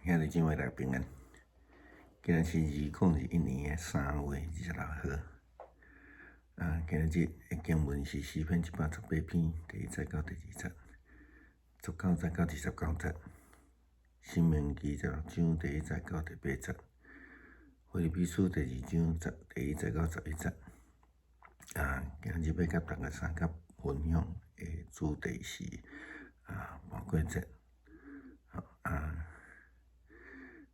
兄弟姊妹大家平安。今仔是2021年3月26號。啊，今仔日的經文是詩篇118篇第一節到第二節，19節到29節。申命記16章第一節到第八節。腓立比書第二章第一節到11節。啊，今仔日欲佮大家相佮分享的主題是盤過節。啊，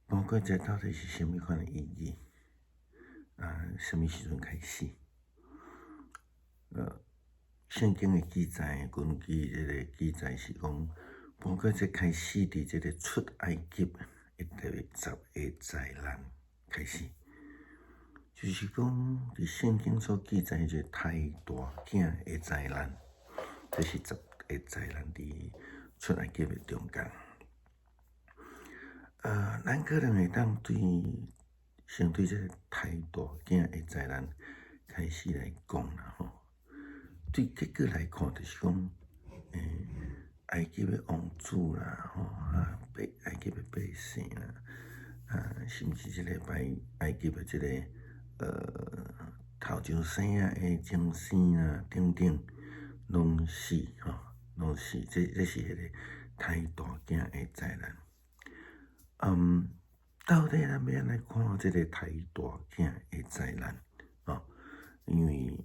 盤過節到底是啥物款的意義？啊，啥物時陣開始？聖經的記載，根據這个記載是講，盤過節開始佇這个出埃及的第十个災難開始，就是講佇聖經所記載這個胎大囝的災難，這是十个災難佇出埃及的中間。咱可能會當對先對這个胎大囝的災難開始來講啦吼。對結果來看，就是講，埃及的王子啦，吼啊，埃及的百姓啦，啊，甚至這个擺埃及的這个頭一生仔的精生啊等等，攏死吼，攏死。這是彼个胎大囝的災難。到底咱欲按怎看這个胎大囝的災難？吼，因為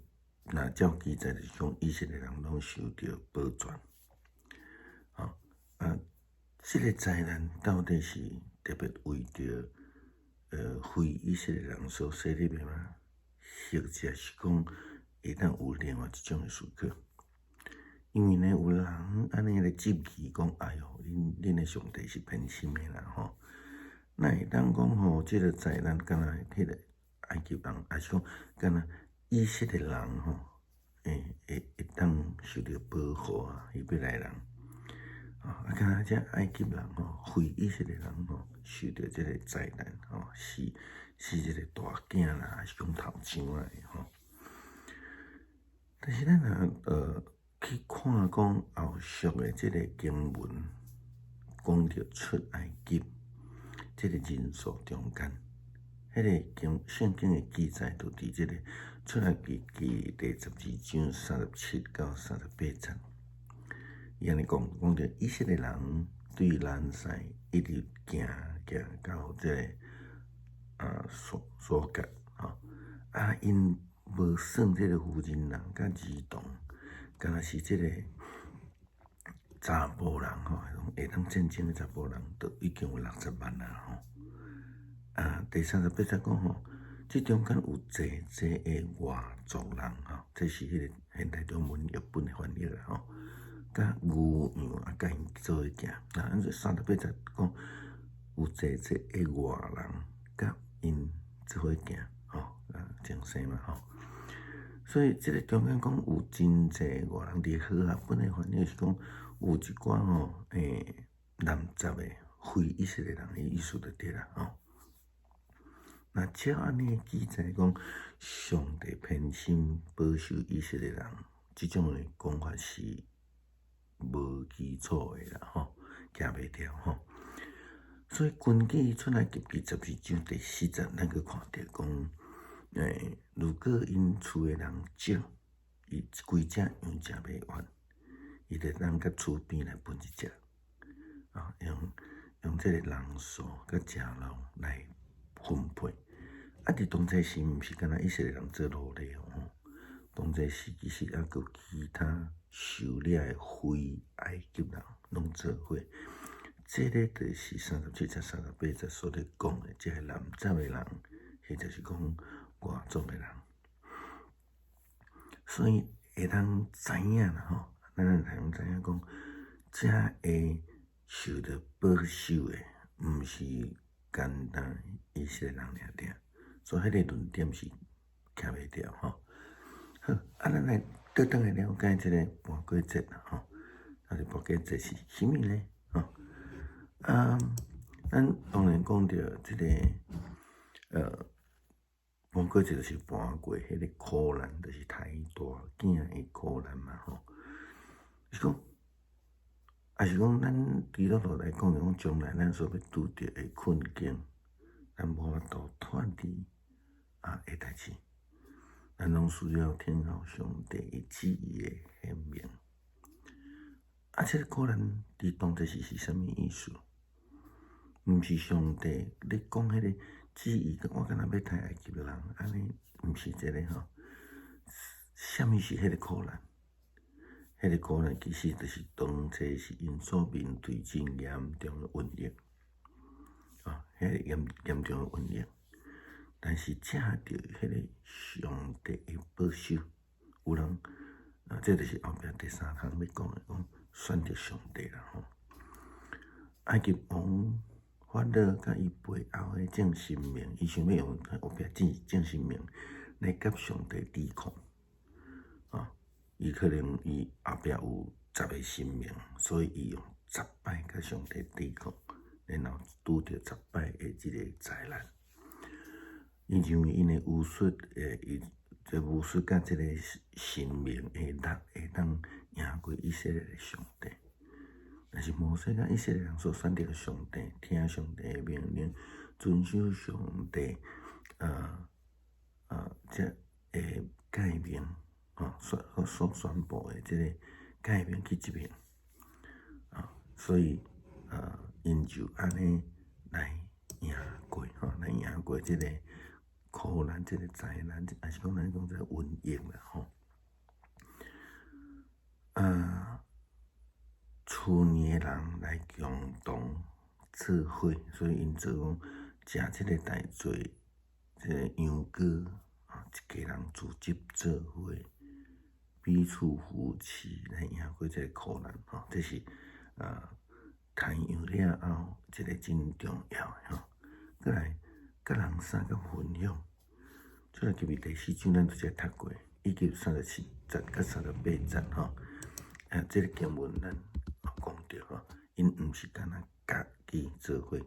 若照記載就是講，以色列人攏受著保全。吼啊，這个災難到底是特別為著非以色列人所設立的嗎？或者是講會當有另外一種的思考？因為呢，有人按呢來質疑講：哎喲，恁的上帝是偏心的啦吼！哪會當講吼，這个災難敢若彼个埃及人，抑是講敢若以色列人吼，會當受著保護啊？希伯來人，啊，敢若這埃及人吼，非以色列人吼，受著這个災難吼，死這个大囝啦，抑是講頭生仔的吼。但是咱若去看講後續的這个經文，講著出埃及這个人數中間，彼个經聖經的記載，就佇這个出埃及記第12章37到38節，伊按呢講，講著以色列人對蘭塞一直行行到這个蘇割吼，啊，𪜶無算這个婦人人佮兒童，敢若是這个查埔人吼，會當戰爭的查埔人，都已經有60萬啊吼。啊，第38節講吼，這中間有濟濟的外族人吼，這是彼个現代中文譯本的翻譯啦吼。佮牛羊啊，佮𪜶做伙行。啊，咱這38節講有濟濟的外人佮𪜶做伙行吼，啊，前世嘛吼。所以這个中間講有真濟外人，佇和合本的翻譯是講有一寡吼，濫雜的非以色列人的意思就對啦吼。若照按呢記載講，上帝偏心保守以色列人，這種的講法是無基礎的啦吼，行袂牢吼。所以根據出埃及記12章第四節，咱閣看著講，如果𪜶厝的人少，伊規隻羊食袂完，伊就當佮厝邊來分一隻，啊，用這个人數佮食量來分配。啊，佇當陣時毋是干焦以色列人做奴隸哦，當陣時其實猶閣有其他受掠的非埃及人攏做伙。這个就是37節、38節所咧講的，這个濫雜的人，或者是講外族的人。所以會當知影啦吼，咱會當知影講，這會受著保守的，毋是干焦以色列人爾爾。所以彼个論點是徛袂牢吼。好，啊，咱來倒轉來了解這个盤過節啦吼。啊，這盤過節是啥物呢？吼，啊，咱當然講著這个，盤過節就是盤過彼个苦難，就是胎大囝的苦難嘛吼。是講，抑是講咱基督徒來講，就講將來咱所欲拄著的困境，咱無法度脫離的代誌，咱攏需要聽候上帝的旨意的顯明。啊，這個苦難佇當陣時是啥物意思？毋是上帝咧講彼個旨意，我敢若欲刣埃及人，按呢毋是這个吼。啥物是彼個苦難？彼個苦難其實就是當初是𪜶所面對真嚴重的瘟疫，啊，彼個嚴嚴重的瘟疫。但是藉著彼個上帝的保守，有人啊，這就是後壁第三項欲講的，講選擇上帝啦吼。埃及王法老佮伊背後的眾神明，伊想欲用後壁眾眾神明來佮上帝對抗，啊，伊可能伊後壁有十个神明，所以伊用十擺佮上帝對抗，然後拄著十擺的這个災難。𪜶認為𪜶的巫術，伊這巫術佮這個神明的力會當贏過以色列的上帝。但是摩西佮以色列人所選擇的上帝，聽上帝的命令，遵守上帝，這个誡命，吼，所所宣布的這个誡命去執行，啊，所以𪜶就按呢來贏過，吼，來贏過這个苦難，這个災難，抑是講咱講這个瘟疫啦，吼。厝裡的人來共同做伙，所以𪜶做講食這个大罪，這个羊羔啊，一家人組織做伙，彼此扶持來贏過這個苦難，吼，這是刣羊了後一个真重要的吼。閣來，佮人相佮分享，出埃及記第四章咱拄才讀過，以及37節佮38節吼，啊，這个經文咱講著吼，𪜶毋是干焦家己做伙，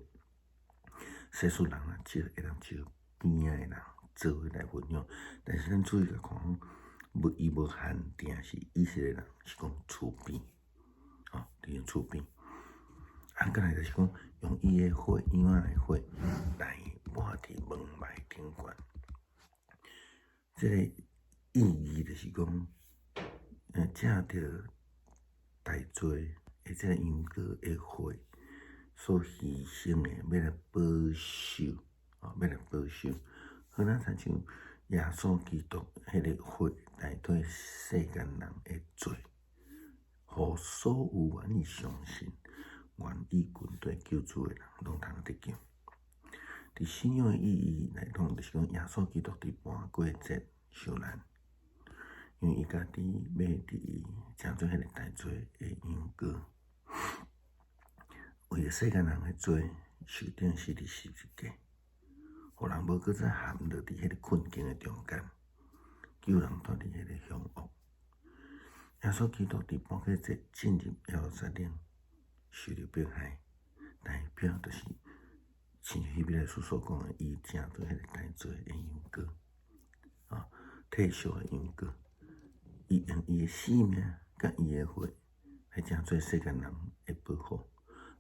世俗人啊，少會當招邊仔的人做伙來分享，但是咱注意來看，無伊無限定是以色列人，是講厝邊，吼，佇厝邊。啊，閣來就是講用伊的血，羊仔的血來抹佇門楣頂懸。這个意義就是講，藉著大罪的這个羊羔的血所犧牲的，欲來保守，哦，欲來保守。好若親像耶穌基督彼个血代替世間人的罪，予所有願意相信、願意跟隨救主的人，攏通得救。佇信仰的意義來講，就是講耶穌基督佇盤過節受難，因為伊家己欲佇成做彼个代罪的羊羔，為著世間人的罪受釘死佇十字架，予人無閣再陷落佇彼个困境的中間，救人脫離彼个兇惡。耶穌基督佇盤過節進入耶路撒冷，受著迫害，代表就是親像希伯來書所講的，伊成做彼个代罪的羊羔，啊，替贖的羊羔，伊用伊的性命佮伊的血來成做世間人的保護，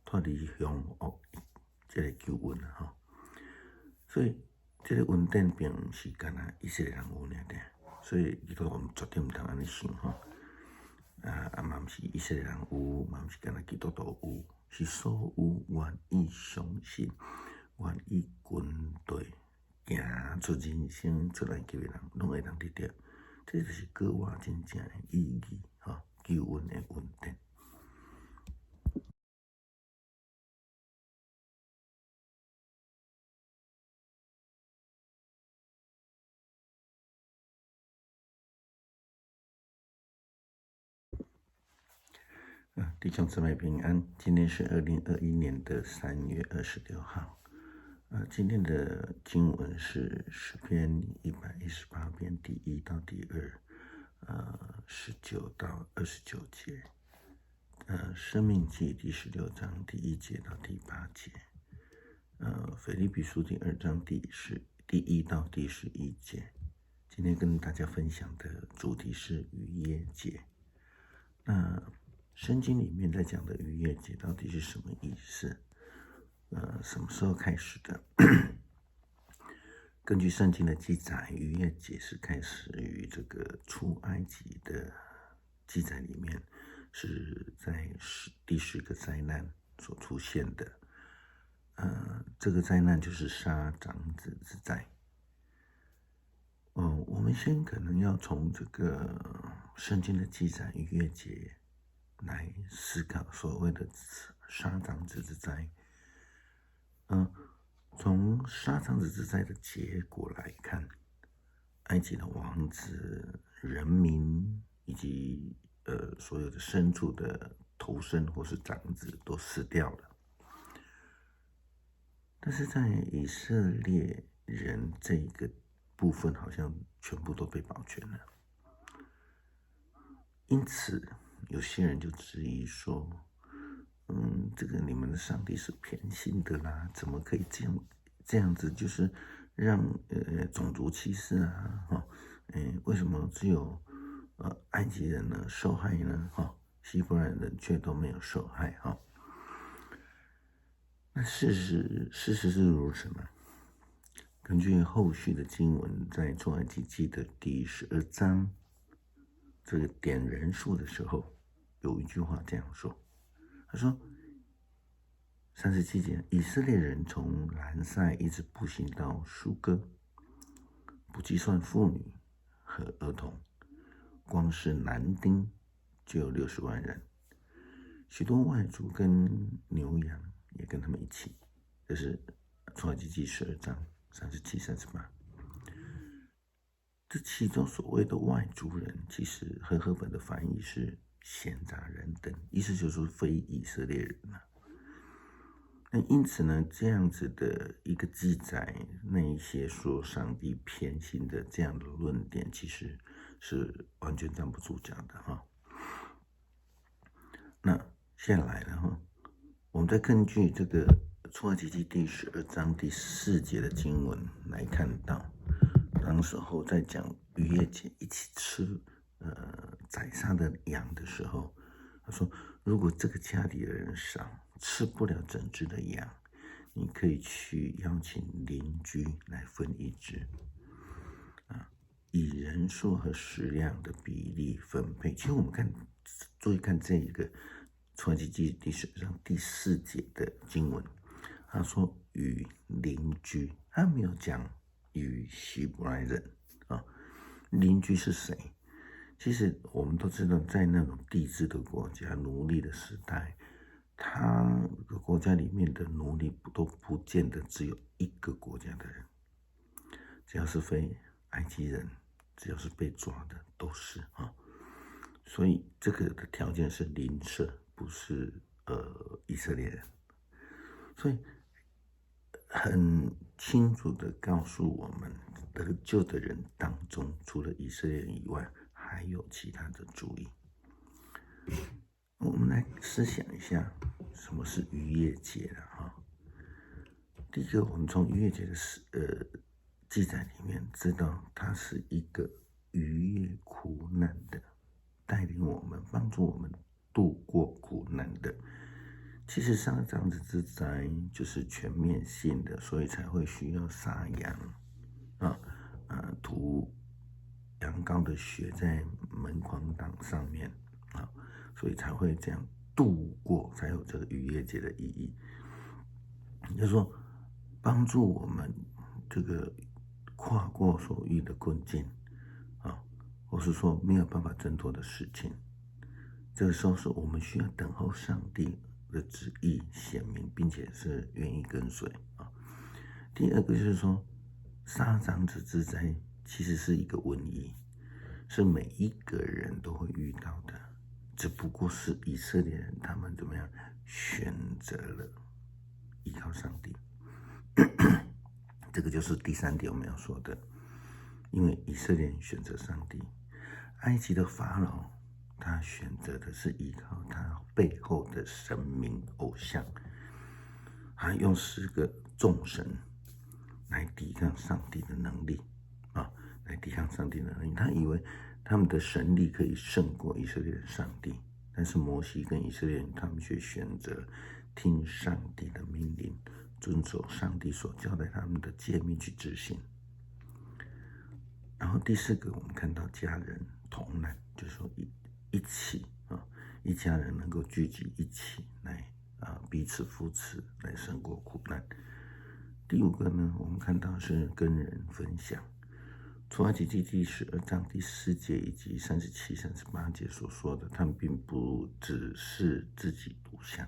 脫離兇惡這个救恩啊！吼，所以這个恩典並毋是干焦以色列人有爾爾，所以基督徒絕對毋通按呢想吼。啊嘛毋是以色列人有，嘛毋是干焦基督徒有，是所有願意相信、願意跟隨、行出人生出埃及的人，攏會當得著。這就是閣活真正的意義，吼，救恩的恩典。弟兄姊妹平安，今天是2021年的3月26號。今天的經文是詩篇118篇第一到第二，19到29節。申命記第16章第一節到第八節。腓立比書第二章第一到第十一節。今天跟大家分享的主題是逾越節。那圣经里面在讲的逾越节到底是什么意思？什么时候开始的？根据圣经的记载，逾越节是开始于这个出埃及的记载里面，是在第10个灾难所出现的。这个灾难就是杀长子之灾。我们先可能要从这个圣经的记载逾越节来思考所谓的杀长子之灾。从杀长子之灾的结果来看，埃及的王子、人民以及所有的牲畜的头生或是长子都死掉了。但是在以色列人这一个部分，好像全部都被保全了。因此，有些人就质疑说：“这个你们的上帝是偏心的啦，怎么可以这样子，就是让种族歧视啊？哈，为什么只有埃及人呢受害呢？哈，希伯来人却都没有受害？哈？”那事实是如此吗？根据后续的经文，在出埃及记的第12章，这个点人数的时候，有一句话这样说：“他说，37节，以色列人从兰塞一直步行到疏割，不计算妇女和儿童，光是男丁就有60万人，许多外族跟牛羊也跟他们一起。”这是出埃及记12章37、38。这其中所谓的外族人，其实和合本的翻译是闲杂人等，意思就是说非以色列人啊。那因此呢，这样子的一个记载，那一些说上帝偏心的这样的论点，其实是完全站不住脚的哈。那现在来了哈，我们再根据这个出埃及记第12章第4节的经文来看到，当时候在讲逾越节一起吃宰杀的羊的时候，他说，如果这个家里的人少，吃不了整只的羊，你可以去邀请邻居来分一只，啊，以人数和食量的比例分配。其实我们看，注意看这一个出埃及记第12章第4节的经文，他说与邻居，他没有讲与希伯来人啊。邻居是谁？其实我们都知道，在那种帝制的国家、奴隶的时代，他的国家里面的奴隶都不见得只有一个国家的人，只要是非埃及人，只要是被抓的都是啊。所以这个的条件是邻舍，不是以色列人。所以很清楚的告诉我们，得救的人当中，除了以色列人以外，还有其他的族裔。我们来思想一下，什么是逾越节了哈？第一个，我们从逾越节的记载里面知道，它是一个逾越苦难的，带领我们、帮助我们度过苦难的。其实杀长子之灾就是全面性的，所以才会需要杀羊啊，涂羊羔的血在门框挡上面啊，所以才会这样度过，才有这个逾越节的意义。就是说，帮助我们这个跨过所遇的困境啊，或是说没有办法挣脱的事情，这个时候是我们需要等候上帝的旨意显明，并且是愿意跟随啊。第二个就是说，杀长子之灾其实是一个瘟疫，是每一个人都会遇到的，只不过是以色列人他们怎么样选择了依靠上帝。这个就是第三点我们要说的，因为以色列人选择上帝，埃及的法老他选择的是依靠他背后的神明偶像，他用10个众神来抵抗上帝的能力啊，来抵抗上帝的能力。他以为他们的神力可以胜过以色列的上帝，但但是摩西跟以色列人他們卻選擇聽上帝的命令，遵守上帝所交代他們的誡命去執行。然後第四個，我們看到家人同難，就是說一起啊，一家人能夠聚集一起來啊，彼此扶持，來勝過苦難。第五個呢，我們看到是跟人分享。出埃及記第12章第4節以及37、38節所說的，他們並不只是自己獨享，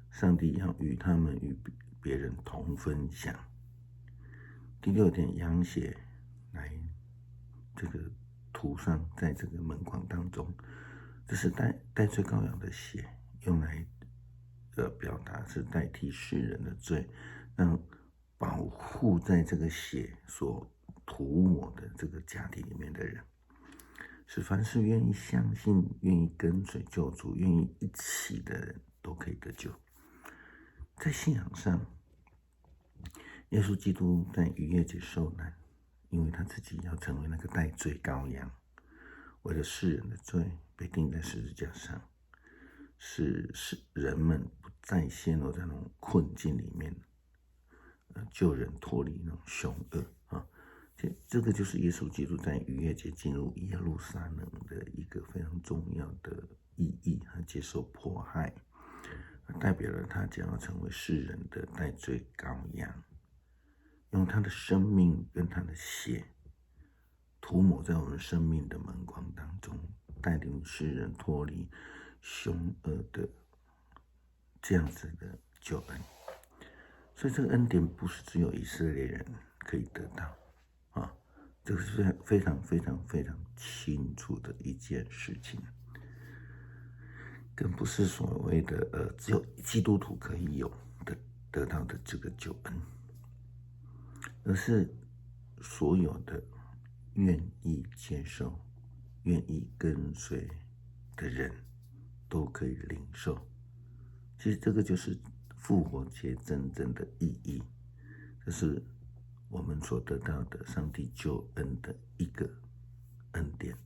上帝要與他們與別人同分享。第六點，羊血來這個塗上在這個門框當中，這是代罪羔羊的血，用來表達是代替世人的罪，讓保護在這個血所塗抹的這個家庭裡面的人，是凡是願意相信、願意跟隨救主、願意一起的人都可以得救。在信仰上，耶穌基督在逾越節受難，因為他自己要成為那個代罪羔羊，為了世人的罪被釘在十字架上，使人們不再陷入在那種困境裡面，救人脫離那種兇惡啊。這個就是耶穌基督在逾越節進入耶路撒冷的一個非常重要的意義，他接受迫害，代表了他將要成為世人的代罪羔羊，用他的生命跟他的血塗抹在我們生命的門框當中，帶領世人脫離兇惡的這樣子的救恩。所以這個恩典不是只有以色列人可以得到。啊，這個是非常非常非常清楚的一件事情，更不是所謂的只有基督徒可以有的得到的這個救恩，而是所有的願意接受、願意跟隨的人都可以領受。其實這個就是復活節真正的意義，這是我們所得到的上帝救恩的一個恩典。